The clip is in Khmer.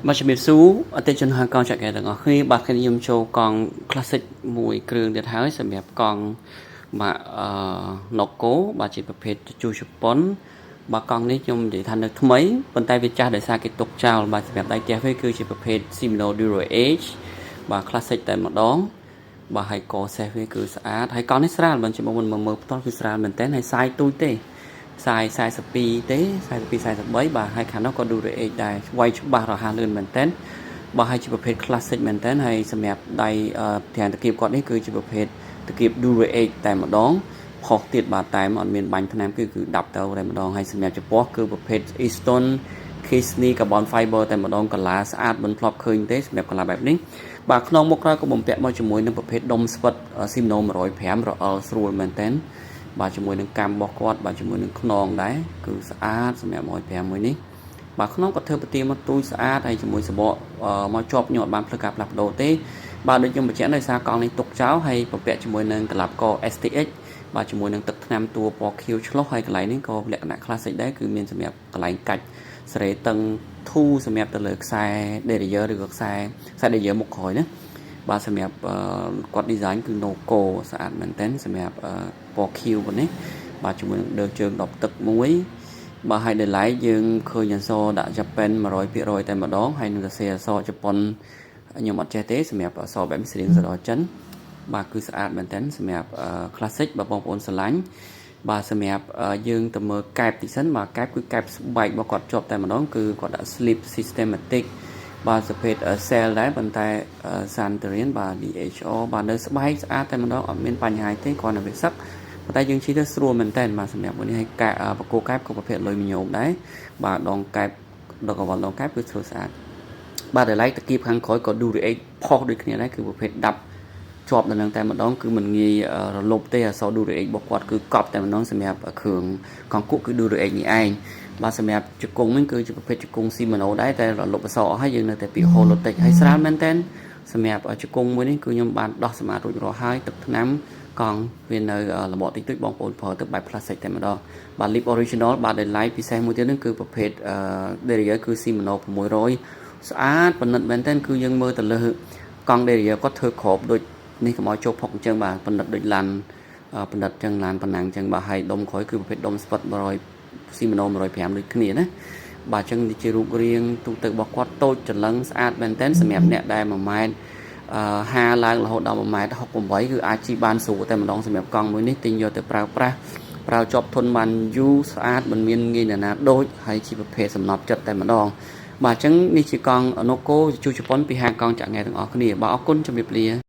បាទជំរាបសួរអតិថិជនហាងកង់ចាក់កែទាំងអស់គ្នាបាទខ្ញុំខ្ញុំចូលកង់ classic មួយគ្រឿងទៀតហើយសម្រាប់កង់បាទអឺ Noco បាទជាប្រភេទជជុះជប៉ុនបាទកង់នេះខ្ញុំនិយាយថានៅថ្មីប៉ុន្តែវាចាស់ដោយសារគេទុកចោលបាទសម្រាប់ដៃផ្ទះវាគឺជាប្រភេទ Shimano Dura Ace បាទ classic តែម្ដងបាទហើយកសេះវាគឺស្អាតហើយកង់នេះស្រាលបើជាបងមើលមើលផ្ទាល់គឺស្រាលមែនតើហើយសាយទូចទេសាយ42ទេ42 43បាទហើយខាងនោះក៏ Dura Ace ដែរវាយច្បាស់រហ័សលឿនមែនតើបាទហើយជាប្រភេទ classic មែនតើហើយសម្រាប់ដៃទាំងតាគៀបគាត់នេះគឺជាប្រភេទតាគៀប Dura Ace តែម្ដងផុសទៀតបាទតែអត់មានបាញ់ថ្នាំគឺគឺដាប់ទៅតែម្ដងហើយសម្រាប់ចំពោះគឺប្រភេទ Easton Kisney Carbon Fiber តែម្ដងកាឡាស្អាតមិនធ្លាប់ឃើញទេសម្រាប់កាឡាបែបនេះបាទខ្នងមុខក្រោយក៏បំពាក់មកជាមួយនឹងប្រភេទដុំស្វិត Shimano 105រអិលស្រួលមែនតើបាទជាមួយនឹងកាំរបស់គាត់បាទជាមួយនឹងខ្នងដែរគឺស្អាតសម្រាប់105មួយនេះបាទខ្នងក៏ធ្វើប្រទាមកទូចស្អាតហើយជាមួយសបកមកជាប់ខ្ញុំអត់បានភ្លឺការផ្លាស់ប្ដូរទេបាទដូចខ្ញុំបញ្ជាក់ដោយសារកង់នេះទុកចោលហើយបំពាក់ជាមួយនឹងក្លាប់ក STX បាទជាមួយនឹងទឹកថ្នាំតួពណ៌ខៀវឆ្លុះហើយកន្លែងនេះក៏លក្ខណៈ classic ដែរគឺមានសម្រាប់កន្លែងកាច់សេរីតឹងធូសម្រាប់ទៅលើខ្សែ derailleur ឬក៏ខ្សែខ្សែ derailleur មុខក្រោយណាបាទសម្រាប់គាត់ design គឺ Noco ស្អាតមែនទែនសម្រាប់ពណ៌ខៀវប៉ុណ្នេះបាទជាមួយនឹងដើរជើងដប់ទឹកមួយបាទហើយដែលឡែកយើងឃើញអក្សរដាក់ Japan 100%តែម្ដងហើយនឹងសរសេរអក្សរជប៉ុនខ្ញុំអត់ចេះទេសម្រាប់អក្សរបែបស្រៀងសរចិនបាទគឺស្អាតមែនទែនសម្រាប់ classic បើបងប្អូនស្រឡាញ់បាទសម្រាប់យើងទៅមើលកែបទីសិនបាទកែបគឺកែបស្បែករបស់គាត់ជាប់តែម្ដងគឺគាត់ដាក់ slip systematic បាទប្រភេទ cell ដែរប៉ុន្តែ Santorian បាទ DHR បាទនៅស្បែកស្អាតតែម្ដងអត់មានបញ្ហាទេគ្រាន់តែវាសឹកប៉ុន្តែយើងជិះទៅស្រួលមែនតើបាទសម្រាប់មួយនេះហើយកែបកគោកែបក៏ប្រភេទអលុយមីញ៉ូមដែរបាទដងកែបដងកវលដងកែបគឺធ្វើស្អាតបាទដែលឡែកតាគៀបខាងក្រោយក៏ Dura Ace ផុសដូចគ្នាដែរគឺប្រភេទដាប់ជាប់ដល់នឹងតែម្ដងគឺមិនងាយរលប់ទេអក្សរ Dura Ace របស់គាត់គឺកប់តែម្ដងសម្រាប់គ្រឿងកង់គក់គឺ Dura Ace នេះឯងបាទសម្រាប់ជង្គង់វិញគឺជាប្រភេទជង្គង់ Shimano ដែរតែរលប់អក្សរអស់ហើយយើងនៅតែពាក្យ Holotech ហើយស្រាលមែនតើសម្រាប់ជង្គង់មួយនេះគឺខ្ញុំបានដោះសម្អាតរួចរាល់ហើយទឹកថ្នាំកង់វានៅរបកតិចតួចបងប្អូនប្រើទៅបែប plastic តែម្ដងបាទ Lip Original បាទ Daylight ពិសេសមួយទៀតនេះគឺប្រភេទ Derailleur គឺ Shimano 600ស្អាតប៉និតមែនតើគឺយើងមើលទៅលើកង់ Derailleur គាត់ធ្វើក្របដូចនេះកុំឲ្យចូលផុកអញ្ចឹងបាទប៉និតដូចឡានប៉និតចឹងឡានប៉ុណ្ណឹងអញ្ចឹងបាទហើយដុំក្រោយគឺប្រភេទដុំស្វិត100 Shimano 105ដូចគ្នាណាបាទអញ្ចឹងនេះជារូបរាងទូទៅរបស់គាត់តូចច្រឡឹងស្អាតមែនទែនសម្រាប់អ្នកដែល1ម៉ែត្រអឺ50ឡើងរហូតដល់1ម៉ែត្រ68គឺអាចជិះបានស្រួលតែម្ដងសម្រាប់កង់មួយនេះទិញយកទៅប្រើប្រាស់ប្រើជាប់ធន់បានយូរស្អាតមិនមានងាយនរណាដូចហើយជាប្រភេទសំណប់ចិត្តតែម្ដងបាទអញ្ចឹងនេះជាកង់ Noco ជជុះជប៉ុនពីហាងកង់ចាក់ងែទាំងអស់គ្នាបាទអរគុណជម្រាបលា។